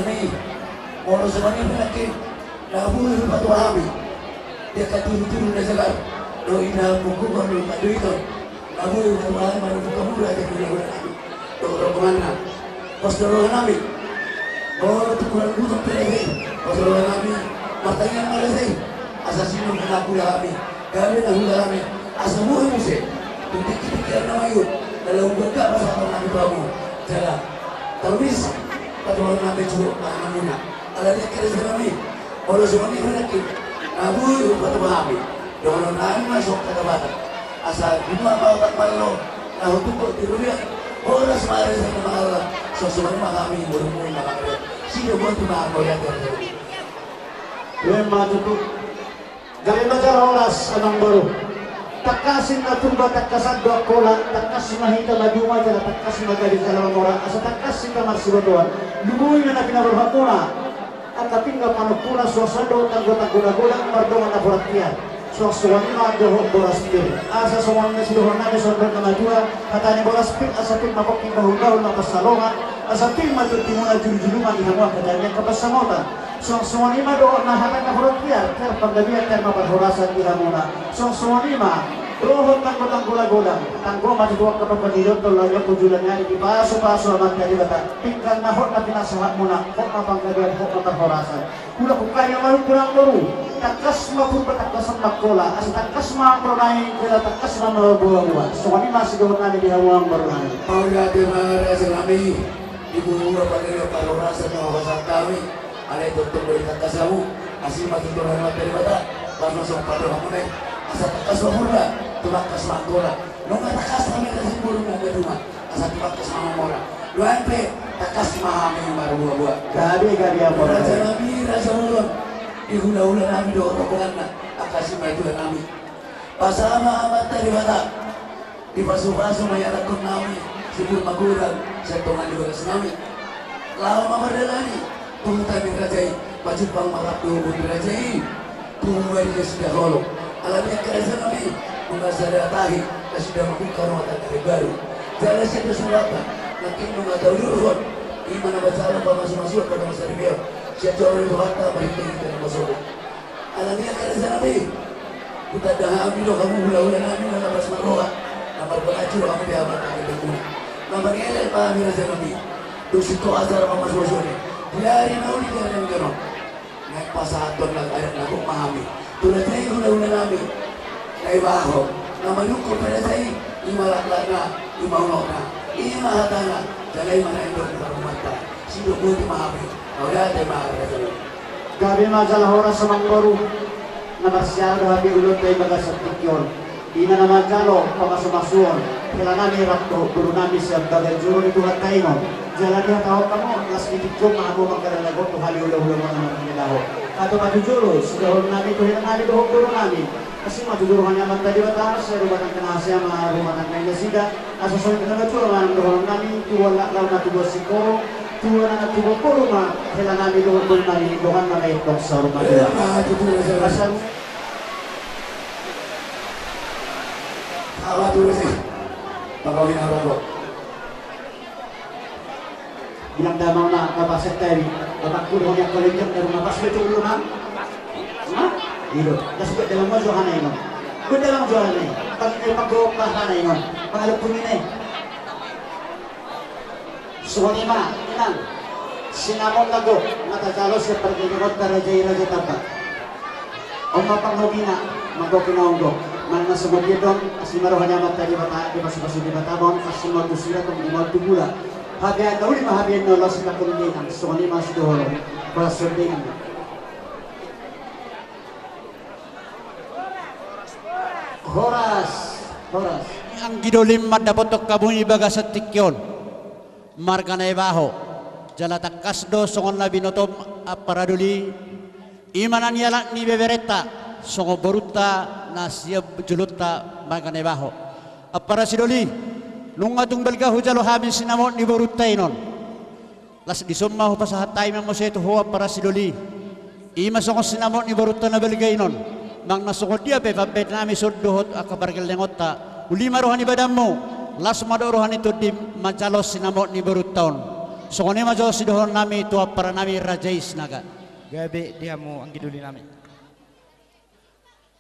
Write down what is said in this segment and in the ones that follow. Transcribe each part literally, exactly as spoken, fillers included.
Molo songon i pe nangkin, na boi hupatua hami di angka turu-turu na sagar, dohot ina pongguhon dohot pandoiton, na boi hupatua hami marhite mura di hulahula nami dohot rombonganna. Pos do roha nami, molo tu hula-hula pe raja i, pos do roha nami, martangiang ma raja i, asa sinur na hula hami, gabe na hula hami, asa boi muse, tung tingki-tingki na maiut, na laho gagah pasahaton nami tu hamu, jala tarmis patupaon nami tu panganon muna. Alani angka raja nami, molo songon i pe nangkin, na boi hupatua hami, dohonon nami ma songon hata Batak, asa di ma paotak malo, na hutumpuk di rupiah, horas ma raja na mangala, songon i ma hami boru-boru na mangala. Sida boti ma mauliate raja nami. Ima tutu. Gabe ma jala horas amangboru. Tangkas inna Purba, tangkasan do Angkola, tangkas ma hita maduma jala tangkas ma gabe jala mamora, asa tangkas hita marsibotoan. Lumobi ma na pinaborhatmuna angka pinggan panompuna, suang sandok tanggo-tanggo na godang mardongan na porat tiar, suang songon i ma dohot boras pir. Asa songon na sidohonon nami songon na matua, hata ni boras pir, asa pir ma pongki, bahul-bahul ma pansalongan, asa pir ma tontimuna, julu-julu ma di hamu angka jami angka pansamotan. Suang songon i ma dohot na hata na porat tiar, tiar panggabean, tiar ma parhorasan di hamuna. Suang songon i ma dohot tanggo-tanggo na godang, tanggo ma tutu angka panggabean, tolong jala jala dipasu-pasu Amanta Debata. Pinggan na hot na pinasahatmuna, hot ma panggabean, hot ma parhorasan. Ula hukari ma lumpur amangboru, tangkas ma Purba, tangkasan ma Angkola, asa tangkas ma amangboru nai, jala tangkas ma na boa-boa. Songon i ma sidohonon nami di hamu amangboru nai. Mauliate ma raja nami, di boa-boa panggabean, parhorasan na hupasahat hami. Alai tongtong do ditangkas hamu, asi ma tutu roha ni Amanta Debata, laos ma songon pandohanmuna i, asa tangkas ma Purba, tumangkas ma Angkola. Nunga tangkas hami raja i, boru nunga duma, asa tumangkas ma mamora. Nuaeng pe tangkas ma hami marboa-boa. Gabe, gabe amangboru. Raja nami, raja bolon, di hula-hula nami dohot rombonganna, angka simatua nami. Pasahat ma Amanta Debata, dipasu-pasu ma ianakhon nami, subur ma godang sian tonga ni bagas nami. Laho ma mardalani tu huta ni raja i, pajumpang ma rap dohot boru ni raja i tu bagas ni nasida holong. Alani angka raja nami, nunga sada tahi nasida mambuka rumah tangga na baru. Jala sian dos ni rohanta nangkin nunga taudurhon, i ma na manjalo pamasumasuon, pamasaon ni roha sian joro ni Tuhanta marhite-hite na marsomok. Alani angka raja nami, hutanda hami do hamu hula-hula nami na labas marroha, na marpanganju hami di hamu angka hula-hula. Na mangelek ma hami raja nami, dung singkop acara pamasumasuon i, di ari na uli di ari na denggan on, naeng pasahathon na adat na gok ma hami tu raja i hula-hula nami. Naibaho, na manungkun pe raja i, i ma laklakna, i ma unokna, i ma hatana, jala i ma na nidok ni parhompunta. Sidok boti ma hami, mauliate ma raja i. Gabe ma jala horas amangboru, na marsiala do hape ulaonta di bagasan tingki on. I ma na manjalo pamasumasuon hela nami rap dohot boru nami sian bagas joro ni Tuhanta i ma. Jala dihatahon hamu, las di tingki on ma hamu manghalalahon tu hami hula-hula muna na marhite daho. Hatop ma tu jolo sidohonon nami tu hela nami dohot boru nami. Asi ma tutu roha ni Amanta Debata, sai rumah tangga na hasea ma rumah tangga ni nasida. Asa songon na matua ma na dohonon nami, tubuan laklak ma tubuan singkoru, tubuan anak tubuan boru ma hela nami dohot boru nami, dongan ma na i tong saur matua. Asa bilang damang ma, bapak seteri, bapakku dohot ni angka lenjang dari rumah pas betul dulu, Mang. Hah? I do. Langsung ke dalam aja hana ingon. Ke dalam aja hana ingon. Pas dia pakai apa hana ingon. Mengaluk bunyi nih. Songon i ma, inang. Sinamot na gok, na tajalo sian pargellengonta raja i Raja Tamba. On ma panghobina, manggohi na onggo. Manang na songon dia do on, asi ma roha ni Amanta Debata, dipasu-pasu Debata ma on, asi ma tu sira tong di maol tu bula. Habean na uli ma habean na olo, sipakon denang, songon i ma sidohonon. Horas songon i. Horas, horas. Anggi doli mandapothon hamu di bagasan tingki on. Marga Naibaho, jala tangkas do songon na binotom ampara doli, i ma na nialap ni beberenta, songon borunta na sian jolonta marga Naibaho. Ampara sidoli, nunga tung balga hujalo hami sinamot ni borunta i non. Las dison ma hupasahat hami ma muse tu ho ampara sidoli. I ma songon sinamot ni borunta na balga i non, manang na songon dia pe pambahen nami son dohot angka pargellengonta, uli ma roha ni badanmu, las ma dohot roha ni tondim manjalo sinamot ni borunta on. Songon i ma jo sidohonon nami tu ampara nami Raja i Sinaga. Gabe di hamu anggi doli nami.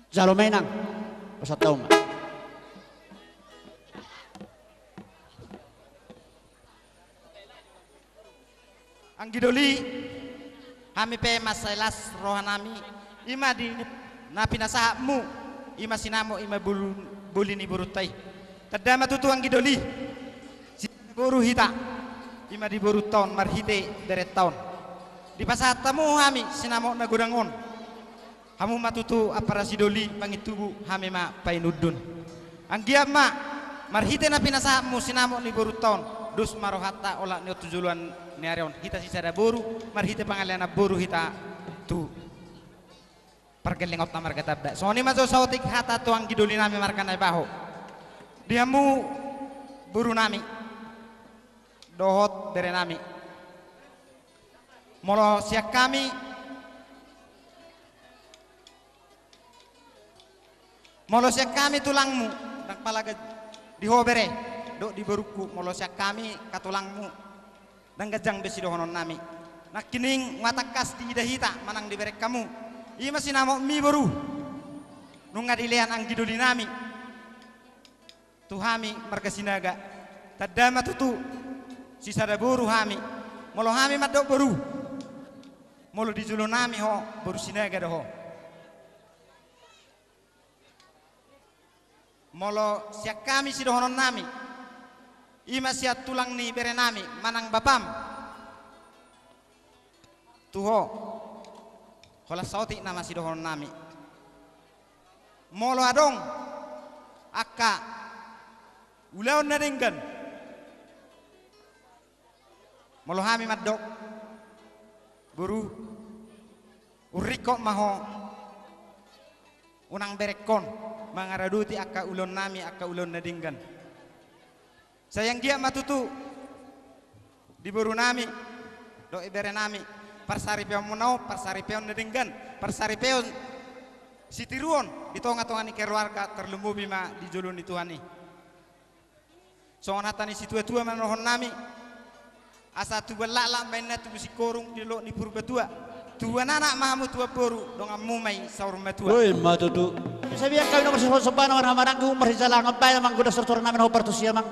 Jalo ma inang. Pasahat hamu ma. Anggi doli, hami pe mansai las roha nami, i ma di na pinasahatmu, i ma sinamot, i ma bolu-, boli ni borunta i. Tanda ma tutu anggi doli, sisada boru hita, i ma di borunta on marhite berenta on. Dipasahat hamu hami sinamot na godang on. Hamu ma tutu ampara sidoli pangintubu, hami ma painundun. Anggiat ma marhite na pinasahatmu sinamot ni borunta on, dos ma rohanta olat ni on tu joloan ni ari on. Hita sisada boru, marhite pangalean boru hita tu pargellengonta marga Tamba. Songon i ma jo saotik hata tu anggi doli nami marga Naibaho. Di hamu boru nami dohot bere nami. Molo sian hami, molo sian hami tulangmu, ndang pala ga-, di ho bere, dohot di borungku, molo sian hami angka tulangmu, ndang ganjang be sidohonon nami. Nangkining nunga tangkas diida hita manang dibereng hamu, i ma sinamotmi boru. Nunga dilean anggi doli nami tu hami marga Sinaga. Tanda ma tutu sisada boru hami. Molo hami mandok boru, molo di jolo nami ho, boru Sinaga do ho. Molo sian hami sidohonon nami, i ma sian tulang ni bere nami manang bapam tu ho, holan saotik nama sidohonon nami. Molo adong angka ulaon na denggan, molo hami mandok boru, urringkot ma ho, unang berenghon mangaradoti angka ulaon nami, angka ulaon na denggan. Sai anggiat ma tutu di boru nami dohot bere nami, parsaripeonmuna on parsaripeon na denggan, parsaripeon sitiruon di tonga-tonga ni keluarga, tarlumobi ma di jolo ni Tuhan i. Songon hata ni situatua ma dohonon nami, asa tubuan laklak ma inna tubu singkoru di dolok ni Purbatua. Tubuan anak ma hamu tubuan boru, donganmu ma i saur matua. Oi, ma tutu. Sabian hami na marsomba-somba na marhamaranggi, marsijalangan baen amang, godang saur-saur nami na hombar tusi amang.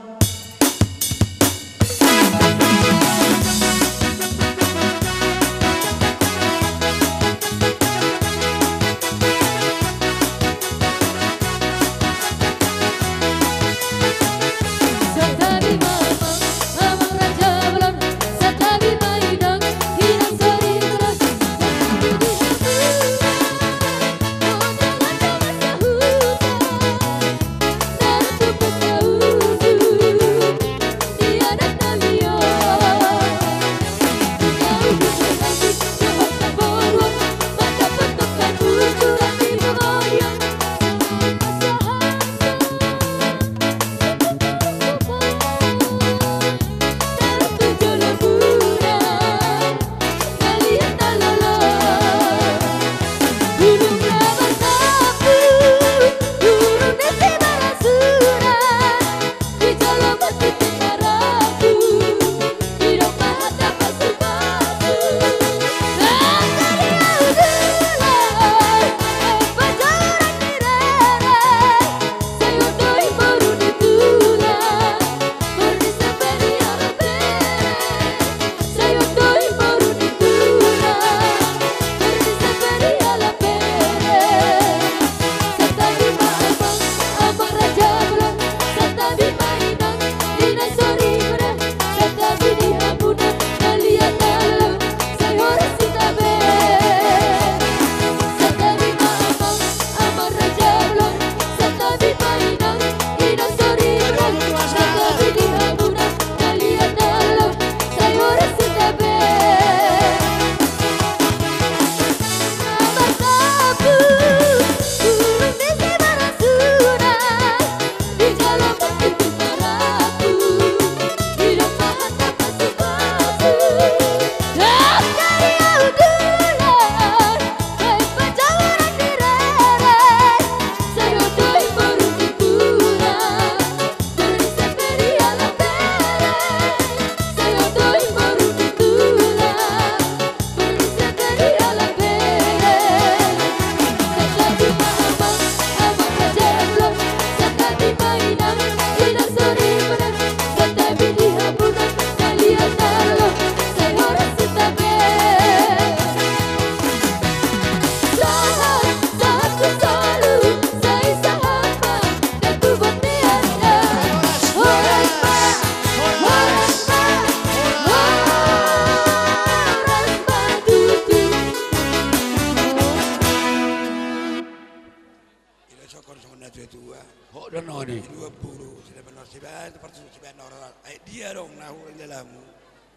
Sibaen tu partusu, sibaen na ora. Ai dia dong na hurang di dalanmu.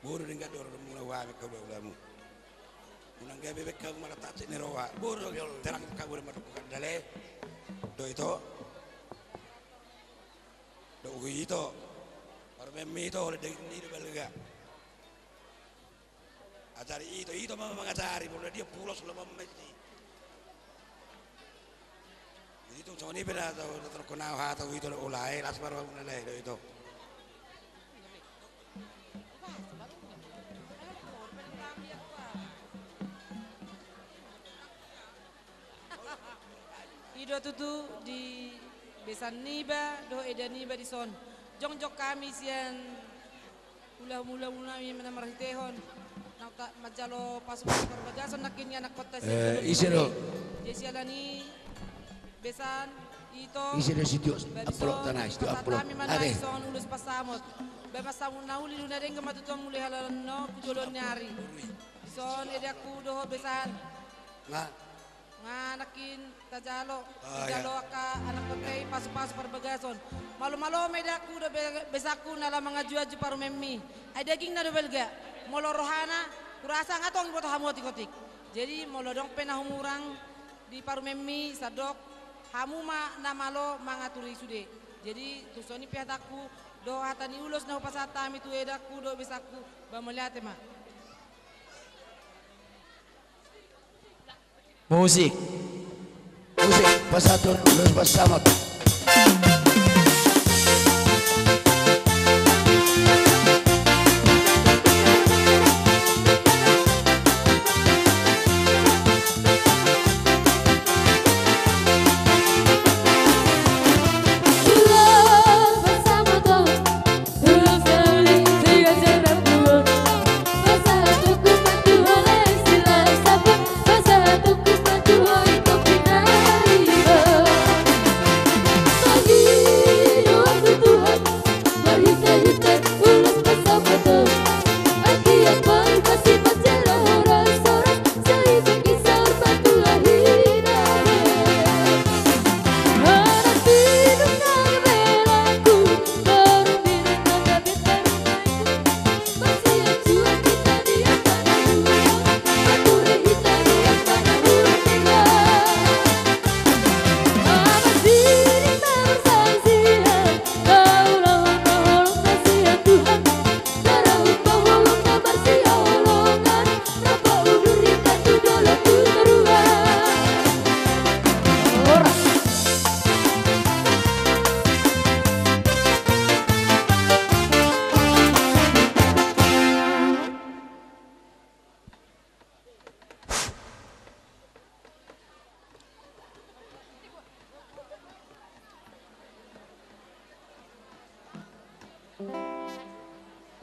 Bodo denggan do ro muna uame kau dua ulamu. Unang gabe bek kamu malah tatsik ni roha. Bodo terang kamu dan maduk kandale. Do ito. Do ito. Parmemmi ito, oleh daging ni do balga. Ajari ito, ito ma mangajari, molo dia pulos lamam ma i. Jadi tung songon i pe na tau, na tau kona hata ito na ulae, las baru aku na lae do ito. I do tutu di besan niba dohot eda niba dison. Jongjong hami sian ulaon-ulaonnami na marhitehon na manjalo pasu-pasu parbagason nangkin ni anakkonta sian, ise do? Jadi siala ni besan, ito, ise do sitio amplop tanah, sitio amplop. Pasahat hami ma na dison ulos pansamot. Baen ma samot na uli, na denggan ma tutu mulai halalo on tu joloan ni ari. Dison edangku dohot besan. Nga. Nga nangkin tajalo, tajalo angka anakkonta i pasu-pasu parbagason. Malo-malo ma edangku dohot be-, besangku na laho manganju-anju parumemmi. Ai dagingna do balga. Molo rohana, hurasa nga tong diboto hamu otik-otik. Jadi molo adong pe na humurang di parumemmi, sandok hamu ma na malo mangatur i sude. Jadi tung songon i pe hatangku dohot hata ni ulos na hupasahat hami tu edangku dohot besangku. Ba mauliate ma. Musik. Musik, pasahat ulos pansamot.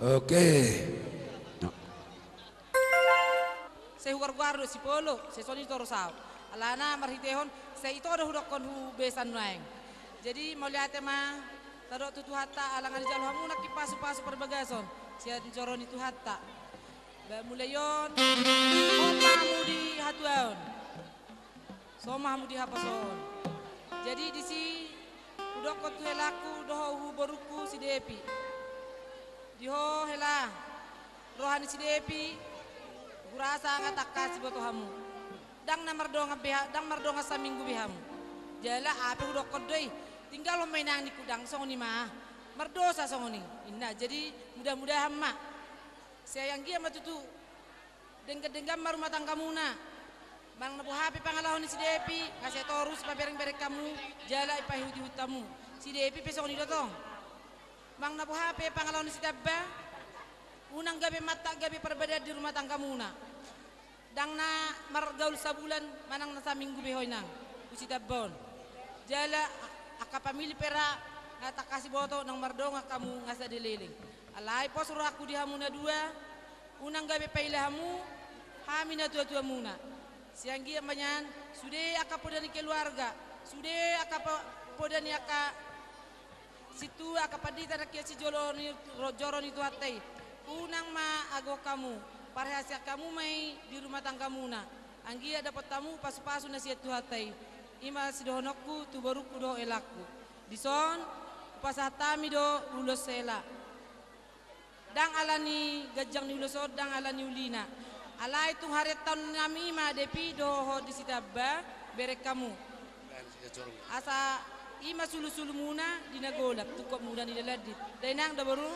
Oke. Sai hugoargoar do sipolo, sai songon i torus ahu. Alana marhitehon, sai ito do hudokkon hu besan nuaeng. Jadi mauliate ma tadok tu Tuhanta, ala nga dijalo hamu nangkin pasu-pasu parbagason sian joro ni Tuhanta. Ba mulai on, on ma hamu di hatuaon. Songon i ma hamu di haposoon. Jadi disi hudokkon tu helangku dohot tu borungku si Depi. Di ho hela, roha ni si Depi, hurasa nga tangkas diboto hamu. Ndang na mardongan be ha-, ndang mardongan saminggu be hamu. Jala aha pe hudokkon do i. Tinggalhon ma inang ningku, ndang songon i ma. Mardosa songon i. Inna, jadi mudah-mudahan ma. Sai anggiat ma tutu denggan-denggan ma rumah tanggamuna. Manang na boha pe pangalaho ni si Depi, nga sai torus pabereng-bereng hamu, jala ipaihut-ihut hamu. Si Depi pe songon i do tong. Manang na boha pe pangalaho ni si Tamba, unang gabe mantak gabe parbadaan di rumah tanggamuna. Ndang na margaul sabulan, manang na saminggu be ho inang, tu si Tamba on. Jala a-, angka pamili pe ra, nga tangkas diboto, nang mardongan hamu nga sada leleng. Alai pos rohangku di hamu na dua, unang gabe paila hamu, hami na tua-tuamuna. Sai anggiat ma nian, sude angka poda ni keluarga, sude angka po-, poda ni angka sintua, angka pandita nangkin sijolo ni ro-, joro ni Tuhanta i. Unang ma agohon hamu, parhasean hamu ma i di rumah tanggamuna. Anggiat dapot hamu pasu-pasu na sian Tuhanta i. I ma sidohononku tu borungku dohot helangku. Dison, Pasahat hami do ulos hela. Ndang ala ni ganjang ni ulos on, ndang ala ni ulina. Alai tung hariantaon nami ma Depi dohot di Sitamba, bereng hamu. Asa i ma sulusulumuna di na golap, tungkotmuna di na landit. Dainang, daboru,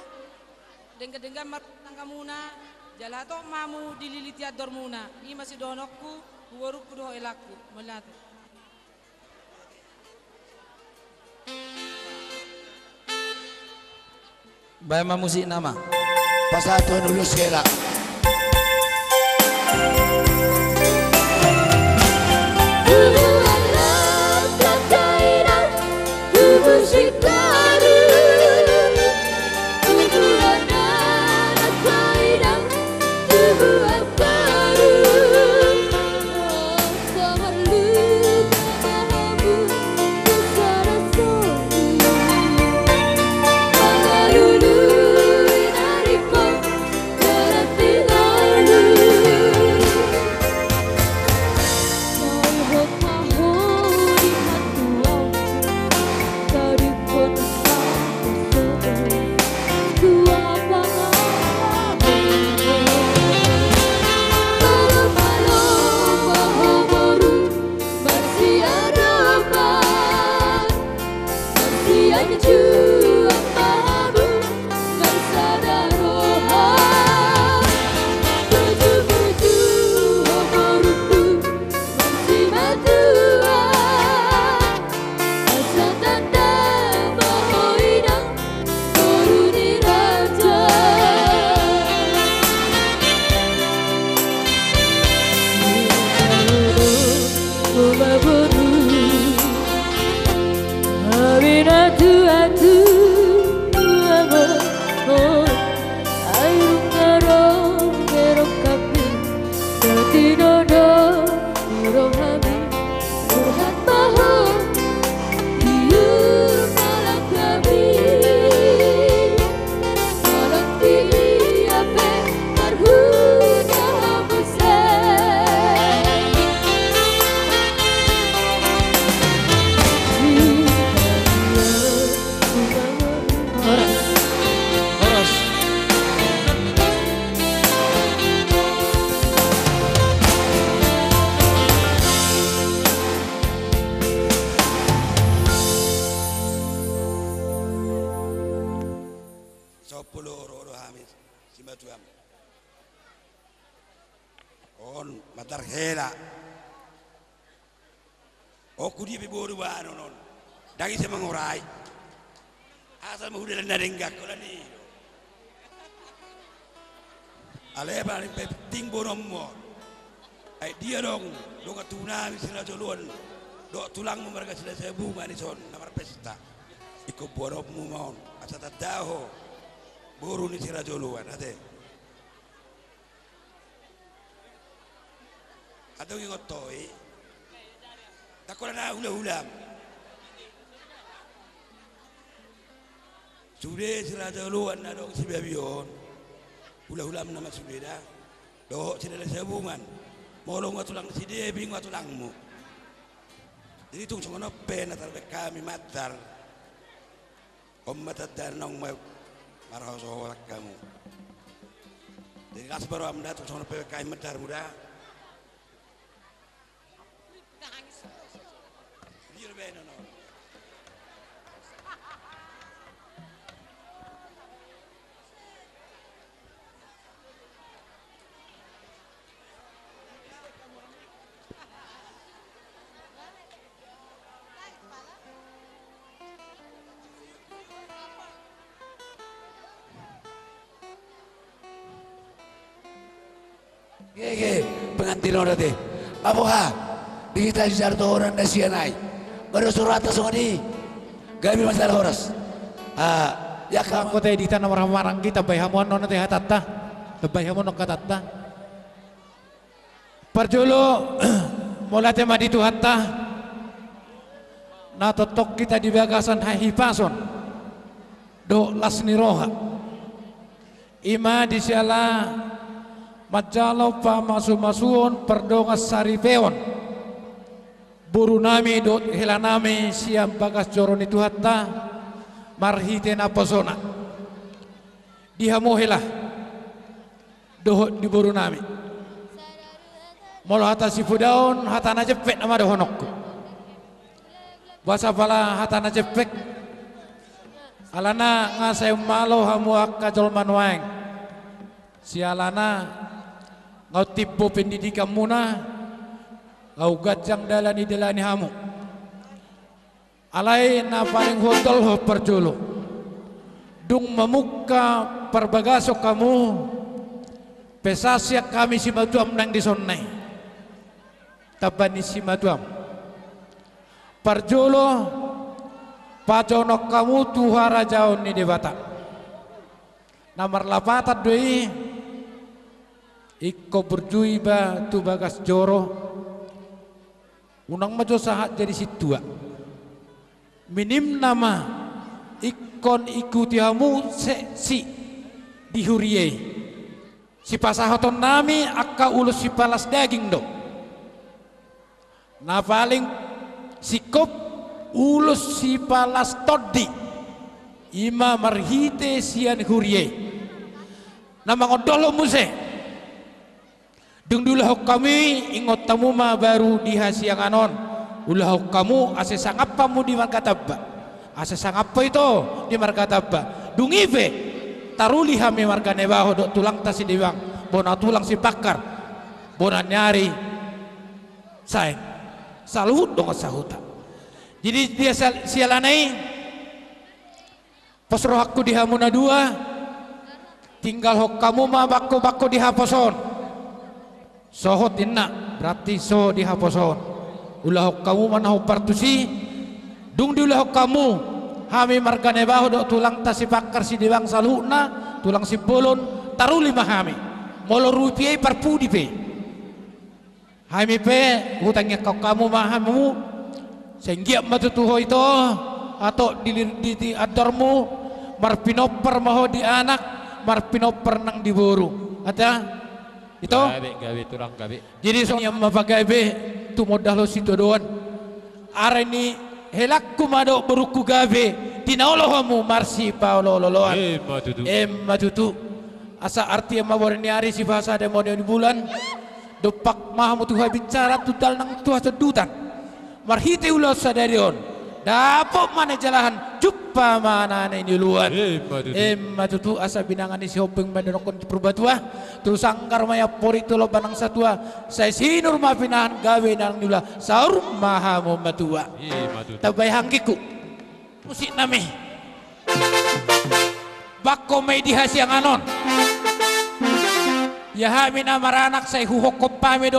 denggan-denggan ma rumah tanggamuna, jala hatop ma hamu dililiti andormuna. I ma sidohononku tu borungku dohot helangku. Mauliate. Baen ma musikna ma. Pasahathon ulos hela. Horas. Horas. Sampulu ro do hami simatuam. On mandar hela. Oku dia pe boru banon on. Ndang ise mangorai. Asal ma hudalan na denggan holan i do. Alai paling penting bononmu on. Ai dia dong dongan tugunami sirajoloan dohot tulangmu marga Silahisabungan i son na marpesta. Ingkon bononmu ma on asa tanda ho boru ni sirajoloan ate. Antong ingot ho i. Ndang holan na hulahulam. Sude sirajoloan na adong sibabi on. Hulahulamna ma sude da. Dohot Silahisabungan. Molo nunga tulang ni si Depi nunga tulangmu. Jadi tung songon on pe na tarbaen hami mandar. On ma tanda naung ma-, marhasohotan hamu. Jadi las baru amda tung songon pe kai mandar muda. Gege, pengantin on ate. Nga boha? Di hita sian Artohonan na sian ai. Nga do surata songon i. Gabe ma jala horas. Ah, ya. Anggo ate di hita na marhahamaranggi, tambai hamu annon ate hatanta. Tambai hamu annon hatanta. Parjolo, mauliate ma di Tuhanta, na tongtong hita di bagasan hahipason dohot las ni roha. I ma di siala manjalo pamasumasuon pardongansaripeon borunami dohot helanami sian bagas joro ni Tuhanta, Marhite naposona di hamu hela dohot di borunami. Molo hata sipodaon, hata na jempek nama dohononku. Boasa pala hata na jempek? Alana nga sai ummalo hamu angka jolma nuaeng. Sialana nga timbo pendidikanmuna, nga ganjang dalan ni dalani hamu. Alai na paling huondolhon parjolo, dung mamungka parbagason hamu, pesasian hami simatuam naeng dison nai. Tamba ni simatuam. Parjolo, pajonon hamu tu harajaon ni Debata. Na marlapatan do i, ingkon burju iba tu bagas joro. Unang ma jo sahat jadi sintua. Minimna ma ingkon ikuti hamu seksi di huria i. Sipasahatonnami angka ulos sipalas daging do. Na paling singkop ulos sipalas tondi. I ma marhite sian huria i. Na mangondolhon muse. Dung diulahon hamu i, ingot hamu ma baru di hasiangan on. Ulahon hamu ase sangap hamu di marga Tamba. Ase sangap ho ito di marga Tamba. Dung i pe taruli hami marga Nabaho dohot tulangta Sidewang, bona tulang Sipangkar, bona ni ari Saeng. Saluhut dongan sahuta. Jadi dia sial-, sialana i, pos rohangku di hamu na dua, tinggalhon hamu ma bangko-bangko di haposoon. Sohot inna, berarti sohot di haposoon. Ulahon hamu ma na hombar tusi, dung diulahon hamu, hami marga Nabaho dohot tulangta Sipangkar Sidewang saluhutna, tulang Simbolon, taruli ma hami. Molo rupia i parpudi pe. Hami pe, hutangian hamu ma hamu, sai anggiat ma tutu ho ito, atok di, di, di andormu, marpinompar ma ho di anak, marpinompar nang di boru. Ate? Ito? Gabe, gabe, tulang gabe. Jadi songon i ma pagabe, tumundalhon sitadoan. Ari ni helangku ma dohot borungku gabe, di na olo hamu marsipaolo-oloan. Emma tutu. Emma tutu. Asa artia ma bontean ni ari, sipasada ma bontean ni bulan. Dompak ma hamu tu habinsaran, tu dalan nang tu hasondutan. Marhite ulaon sadari on, dapot ma na nijalahan, jumpa ma na niniuluan. Emma tutu. Emma tutu, asa binanga ni Sihombing mandonokkon di Purbatua. Tu sanggar ma i amporik, tu lomba nang satua. Sai sinur ma pinahan, gabe nang niula, saur ma hamu matua. Emma tutu. Tambai anggingku. Musik nami. Bangko ma i di hasiangan on. Ia hami na maranak sai huhophop hami do.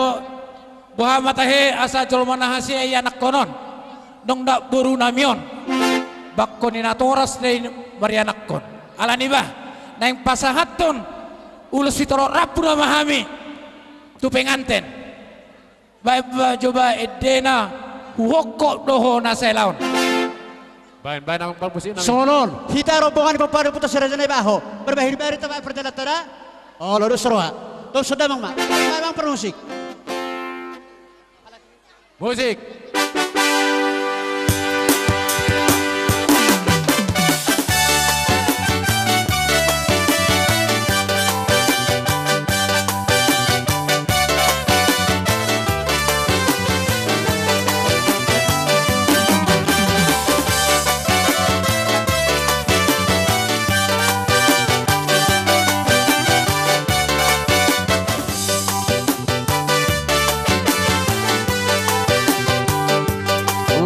Boha ma tahe asa jolma na hasea ianakhon on. Dung dang boru nami on. Bangko ni natoras do i marianakhon. Alani bah. Naeng pasahathon. Ulos sitorop rambu nama hami. Tu penganten. Baen ma jo bah endena, huhophop do ho na saela on. Baen, baen, amang parmusik nami. Songon on, hita rombongan ni pomparan ni ompunta Si Raja Naibaho. Berbahir-bahir taba perjalanan tada. Olo dos roha. Dos damang ma. Baen, amang parmusik. Musik.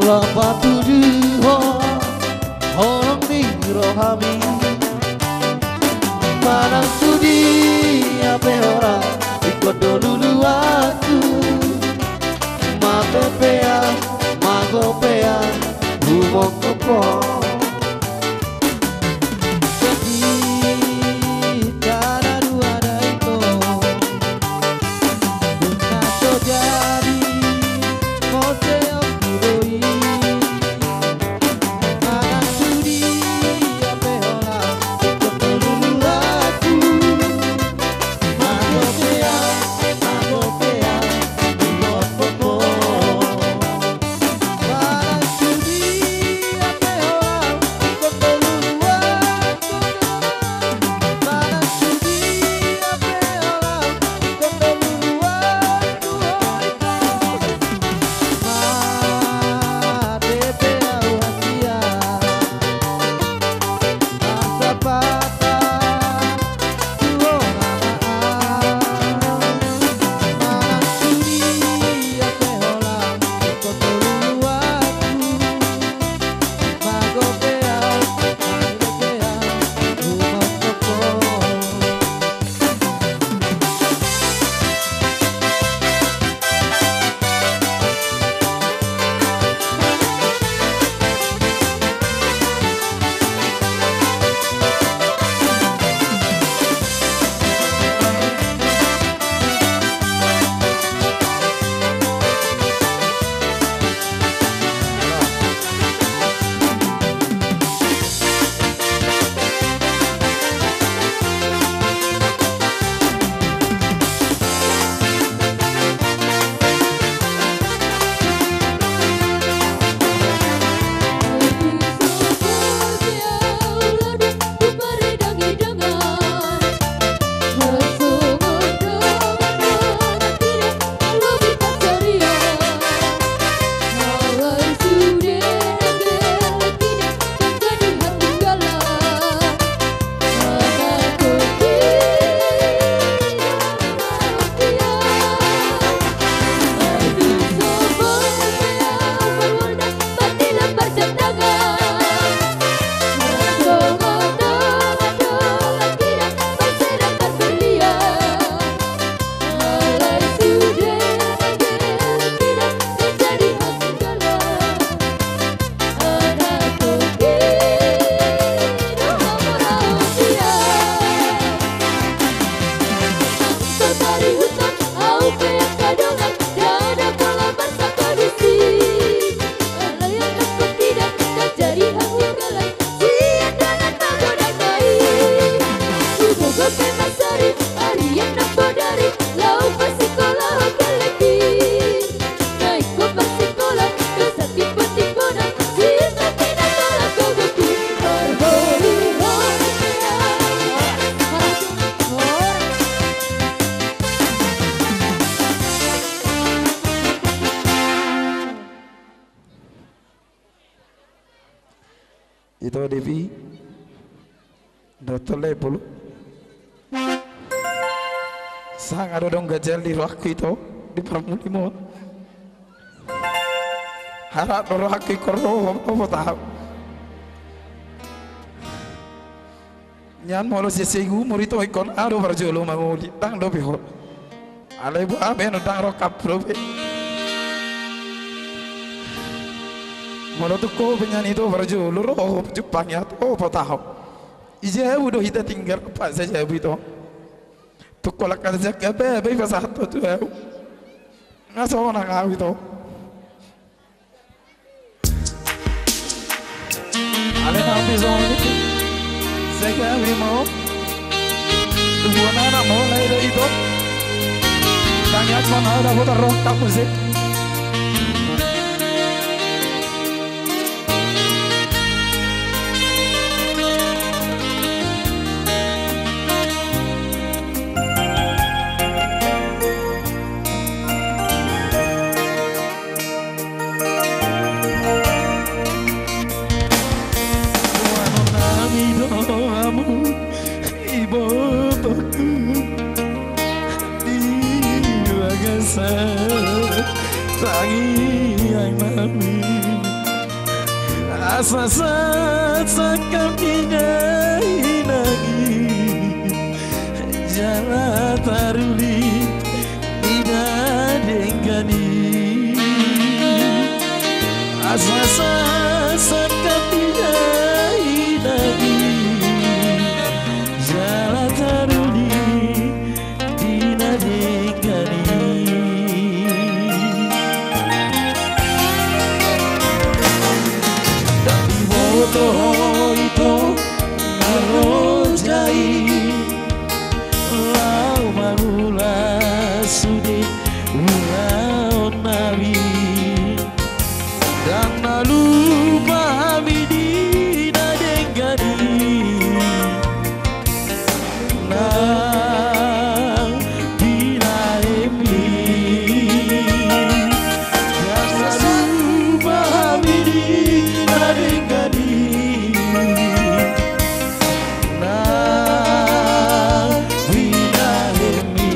Laho patuduhon holong ni rohami, manang tu dia pe holan, ingkon do luluanku. Mate pe au, mago pe au, huhophop ho. Dohot tolu pulu. Sanga do dong ganjang di rohangku ito, di parmulimuna on. Harap do rohangku ingkon ro ho, ho, ho tahu. Nian molo sesegu mori to ingkon au do parjolo mangoli, ndang dope ho. Alai boha pe, ndang rongkap dope. Molo tung ho pe nian ito parjolo, ro ho jumpangi au, ho pe tahu. Di jabu do hita tinggal, pas sa jabu ito. Tung holan na sian gabe, be ipasahat ho tu au. Nga sonang au ito. Alai na pe songon i. Sai gabe ma ho. Tubuan anak ma ho, lae do ito. Tangiangkon au dapotan rongkap muse. Tuanonnami do hamu, ibotongku, di bagasan tangiangnami. Asa sahat sangkap inang-inang i, jala taruli di na denggan i. Asa sahat sangkap inang-inang i, jala taruli di na denggan i. Ndang diboto ho ito na loja i, laho mangula sude ulaonnami. Ndang na lupa hami di na denggan i, nang di na hem i. Ndang na lupa hami di na denggan i, nang di na hem i.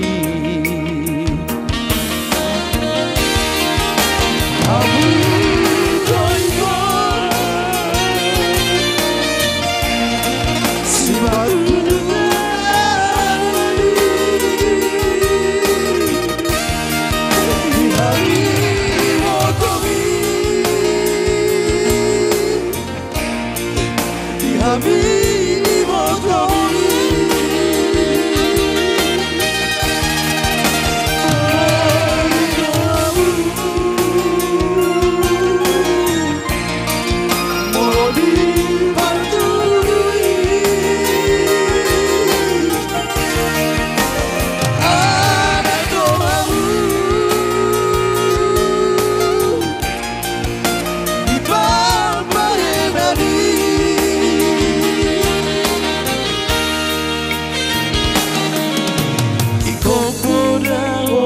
Di hami diboto i. Molo di parjolo i, anak do hamu. Di parbahenan i, ingkon poda ho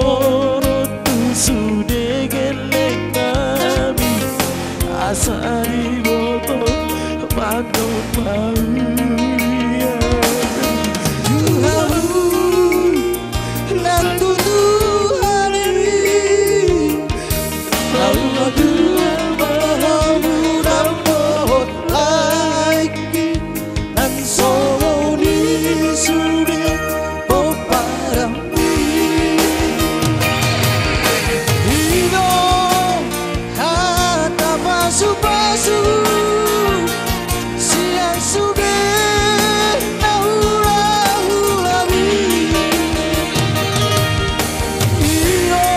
ro tu sude gelleng nami, asa diboto mandok mauliate. Tu hamu na tutu halebi, na tutu ma hamu na dohot laengki, nang songon i sude pomparanmi. I do hata pasupasu sian sude na hulahulami. I do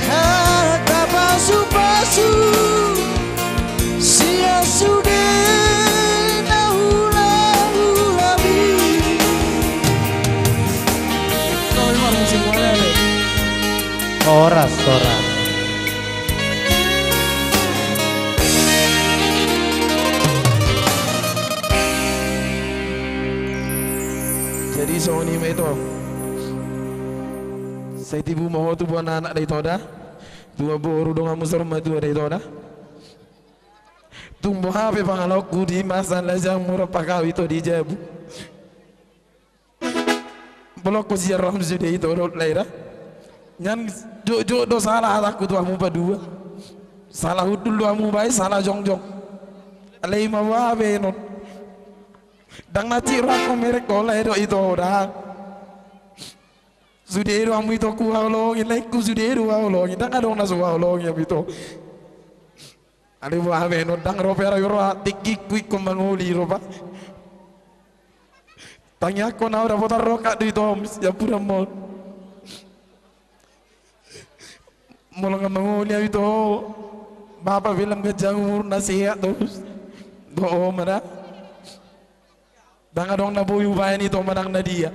hata pasupasu sian sude na hulahulami. Horas, horas. Jadi songon i ma ito. Sai tibu ma ho tubuan anak da ito da. Tubuan boru donganmu saur matua da ito da. Tung boha pe pangalaoku di masa lajang mura pakawi to di jabu. Bolongku sian roham sude ito dohot lae da. Nian jotjot do salah hatangku tu hamu padua. Salah hundul do hamu baen, salah jongjong. Alai ima boha baenon. Ndang na cik rohangku merek ho lae dohot ito da. Sude do hamu ito huhaholongi, laengku sude do huhaholongi, ndang adong na so huhaholongi hamu ito. Alai boha baenon, ndang ro pe ahu roha, tinggingku ingkon mangoli roha. Tangiangkon ahu dapotan rongkap do ito sian pudam on. Molo nga mangoli ahu ito, bapa pe lam ganjang umur na sehat torus. Dohot ho ma da. Ndang adong na boi hubaen ito manang na dia.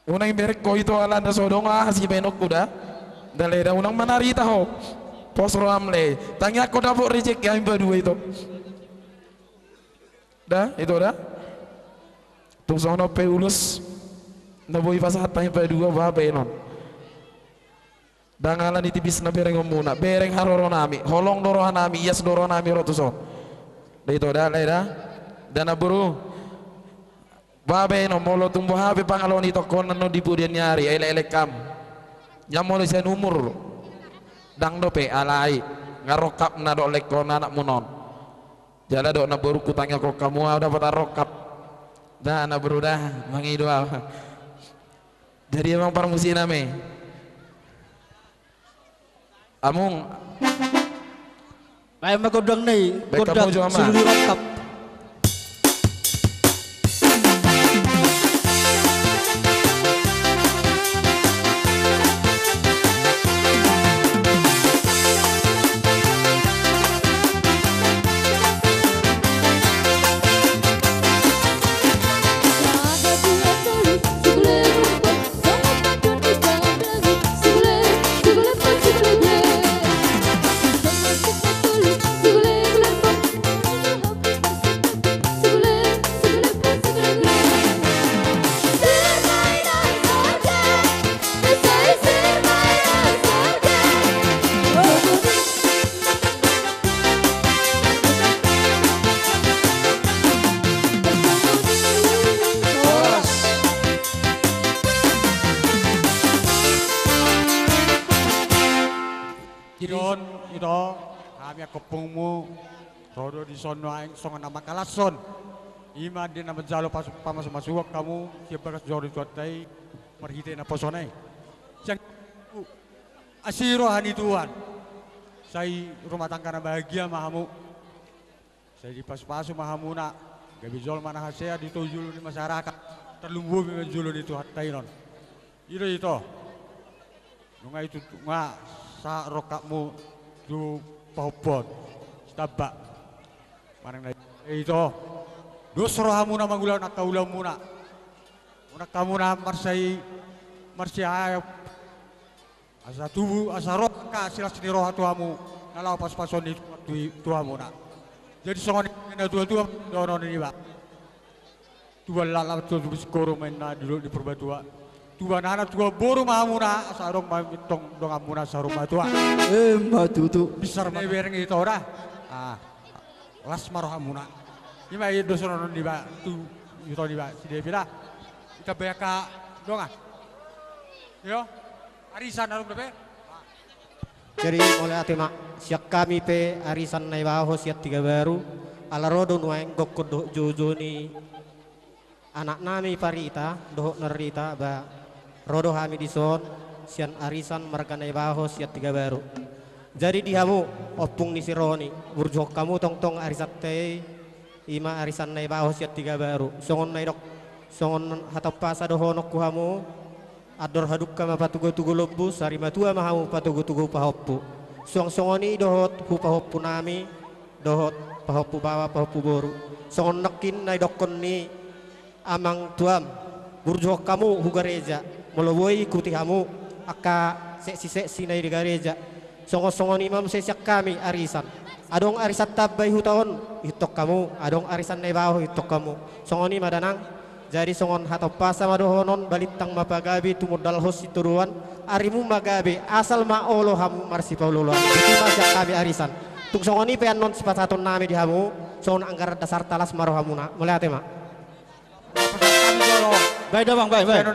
Unang merek ho ito ala na so adong aha sibaenonku da. Da lae da, unang manarita ho. Pos roham lae. Tangiangkon dapot rejeki hami padua ito. Da, ito da. Tung songon on pe ulos na boi pasahat hami padua, boha baenon. Ndang ala ni tipisna berengonmuna, bereng haroronami, holong do rohanami, ias do rohanami ro tuson. Da ito da, lae da. Da na boru. Boha baenon, molo tung boha pe pangalaoon i tongkonan on di pudian ni ari, elek-elek hamu. Nian molo sian umur, ndang dope, alai nga rongkap na dohot laengkon anakmuna on. Jala dohot na borungku, tangiangkon hamu ahu dapotan rongkap. Da na boru da, mangido ahu. Jadi amang parmusinami. Amang. Baen ma gondang na i, baen gondang hamu jo, amang. Silulu rongkap. Dison, ito, hami angka ompungmu, ro do dison nuaeng songon na mangkalashon. Ima di na manjalo pas-, pamasumasuon hamu, sian bagas joro ni Tuhanta i, marhite naposona i. Sian asi roha ni Tuhan. Sai rumah tangga na bahagia ma hamu. Sai dipasupasu ma hamuna, gabe jolma na hasea di toru jolo ni masyarakat, tarlumobi ma jolo ni Tuhanta i non. I do ito. Nunga i tutu nga sahat rongkapmu tu pahompu on. Sitamba. Manang na i ito. Dos rohamuna mangula angka ulaonmuna. Unang hamuna marsai, marsiae. Asa tubu, asa ro angka silas ni roha tu hamu, na laho pasupasuon ni Tuhan tu, tu hamuna. Jadi songon i natuatua dohonon niba. Tubu laklak, tubu singkoru ma inna di dolok ni Purbatua. Tubu anak, tubu boru ma hamuna, asa adong ma tong donganmuna saur matua. Ima tutu. Bisar ma bereng ito da. Ah. Las ma rohamuna. Ima i do songon on niba tu ito niba si Devi da. Ita be angka dongan. Yo. Arisan adong dope. Jadi mauliate ma sian hami pe Arisan Naibaho sian Tigabaru. Ala ro do nuaeng gokkon dohot joujou ni anaknami Parita dohot Narita, ba ro do hami dison sian arisan marga Naibaho sian Tigabaru. Jadi di hamu ompung ni si Roni, burjuhon hamu tongtong arisanta i, ima Arisan Naibaho sian Tigabaru. Songon na nidok, songon hata umpasa dohononku hamu, andor hadungka ma patugotugo lombu, sari matua ma hamu patugotugo pahompu. Suang songon i dohot hu pahompunami, dohot pahompu baoa pahompu boru. Songon nangkin na nidokkon ni amang tuam, burjuhon hamu hu gareja, molo boi ikuti hamu angka seksiseksi na i di gareja. Songon songon i ma muse sian hami arisan. Adong arisan tamba i huta on, ihuthon hamu, adong Arisan Naibaho ihuthon hamu. Songon i ma da nang. Jadi songon hata umpasa ma dohonon, balintang ma pagabe, tumundalhon sintodoan, arimu ma gabe, asal ma olo hamu marsipaolooloan. Botima sian hami arisan. Songon i pe annon sipasahatonnami di hamu, songon anggaran dasarta, las ma rohamuna. Mauliate ma. Baen damang, baen, baen.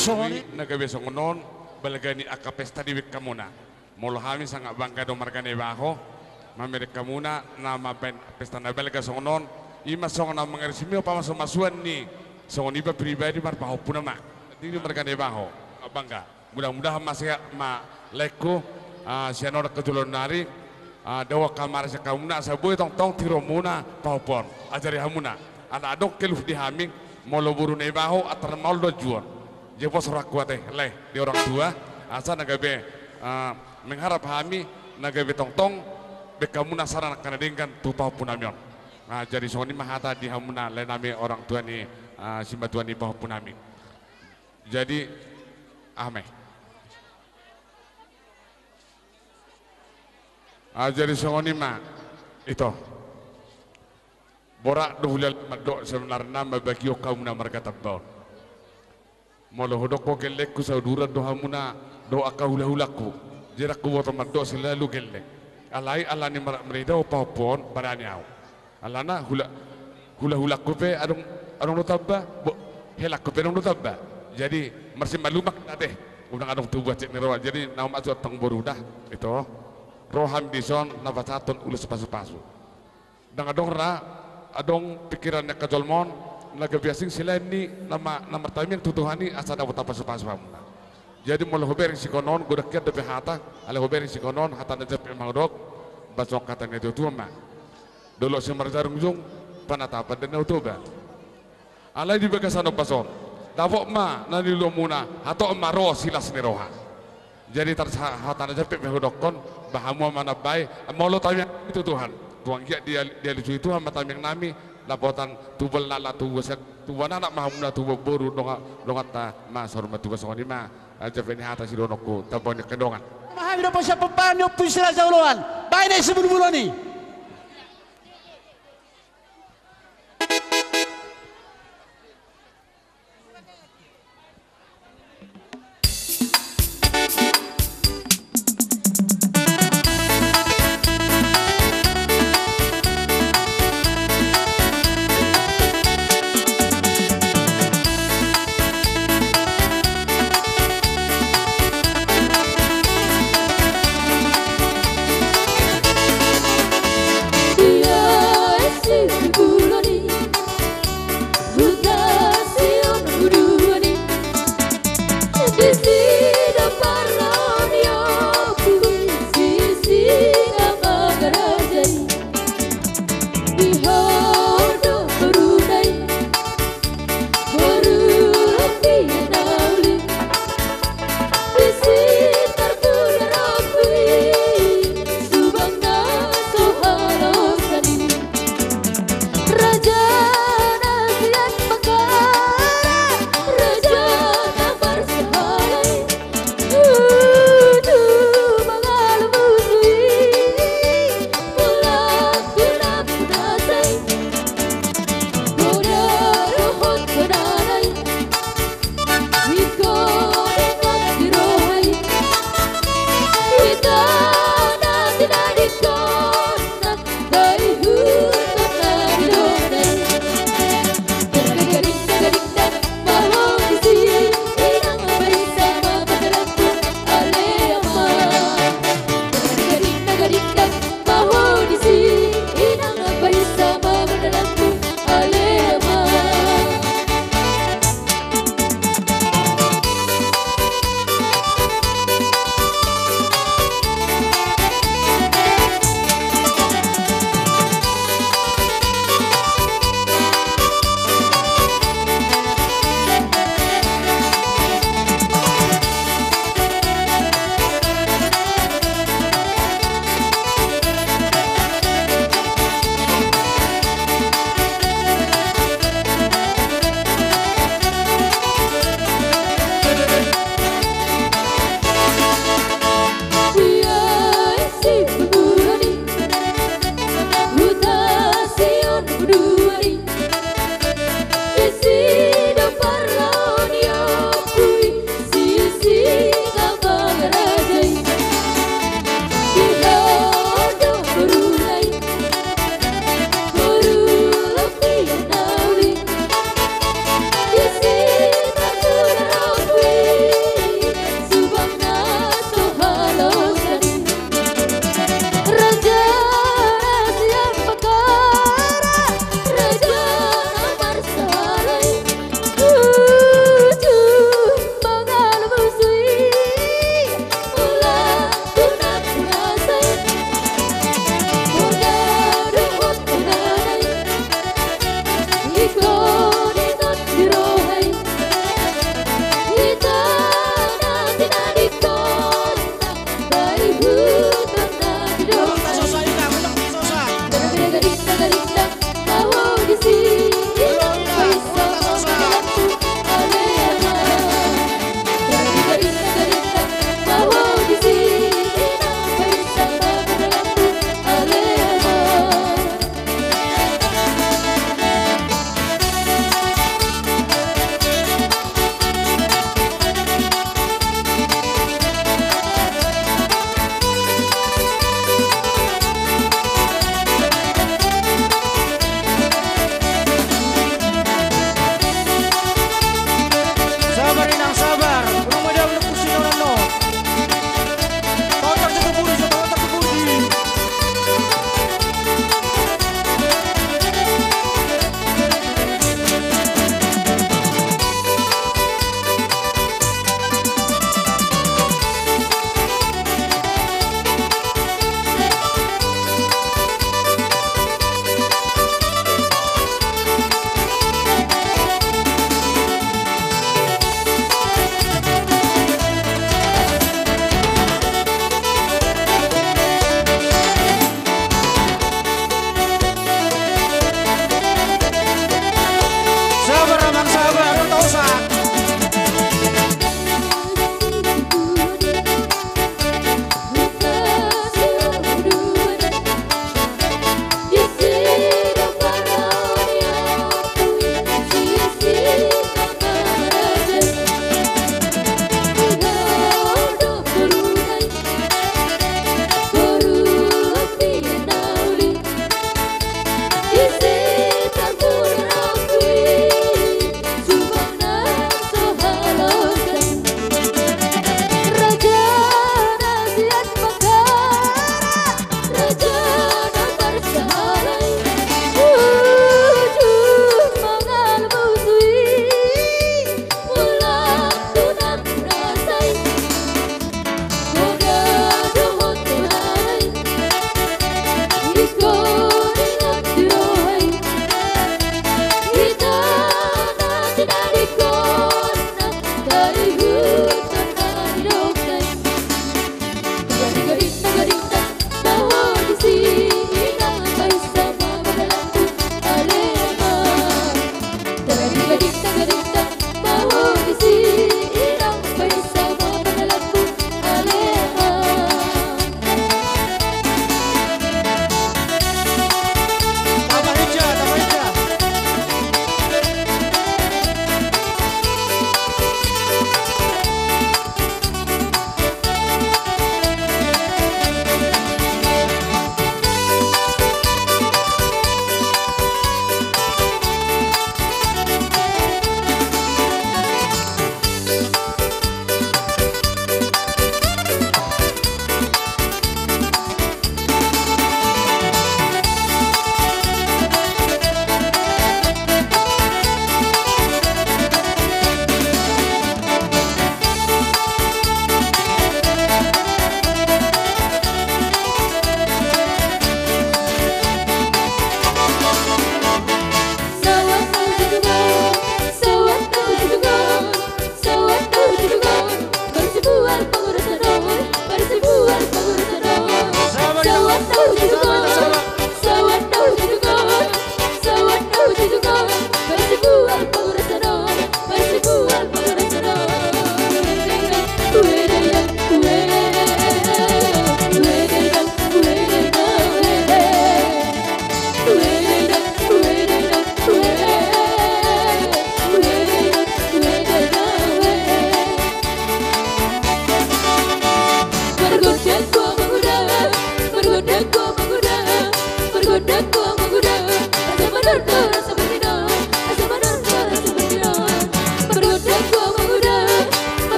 Songon i na gabe songon on balga ni angka pesta di bengkamuna. Molo hami sangat bangga do marga Naibaho mamereng hamuna na mambaen pesta na balga songon on. I ma songon na mangarisimi pamasu-masuan ni songon iba pribadi marpahompuna ma di marga Naibaho. Bangga. Mudah-mudahan ma sehat ma laengku, ah, sian on angka joloan nari, ah, dao angka marasa hamuna asa boi tongtong tiruonmuna pahompu on. Ajari hamuna. Ala adong keluh di hami molo boru Naibaho antar maol do anjuon. Jadi pos rohangku ate lae di orang tua, asa na gabe, ah, mengharap hami na gabe tongtong bengkamuna saran angka na denggan tu pahompunami on. Ah, jadi songon i ma hata di hamuna laenami orang tua ni, ah, simatua ni pahompunami. Jadi, ame. Ah, jadi songon i ma, ito. Borat do hulala mandok sebenarna mambagihon hamuna marga Tamba on. Molo hudok ho gellengku sauduran do hamuna dohot angka hula-hulangku. Jadi ndang huboto mandok selalu gelleng. Alai ala ni mar-, marida ho pahompu on barani ahu. Alana hula, hula-hulangku pe adong, adong do Tamba, bo-, helangku pe adong do Tamba. Jadi marsimalumak ate, unang adong tubu hansit ni roha. Jadi na maksud tong boru da, ito. Ro hami dison na pasahathon ulos pasu-pasu. Ndang adong ra, adong pikiran ni angka jolma on na gabe asing selain ni na ma-, na martamiang tu Tuhan i asa dapotan pasu-pasu hamuna. Jadi molo hubereng sikonon, godang hian dope hata, alai hubereng sikonon, hata na jampe ma hudok, baen songon hata ni natua-tua ma. Dolok Simarjajungjung, panatapan Danau Toba. Alai di bagasan ombas on, dapot ma na niluluanmuna, hatop ma ro silas ni roha. Jadi tar sa-, hata na jampe pe hudokkon, ba hamu ma manambai, molo tamiang nami tu Tuhan. Tuang giat dia-, dialusi Tuhan ma tamiang nami, dapotan tubuan laklak, tubuan siak, tubuan anak ma hamuna, tubuan boru, dongan, donganta ma saur matua. Songon i ma, ah, jampe ni hata sidohononku, tamba ni angka dongan. Ma hami dohot sian pomparan ni Ompu Si Raja Oloan, baen i sibulbulon i.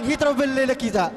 Hita do bere na hita.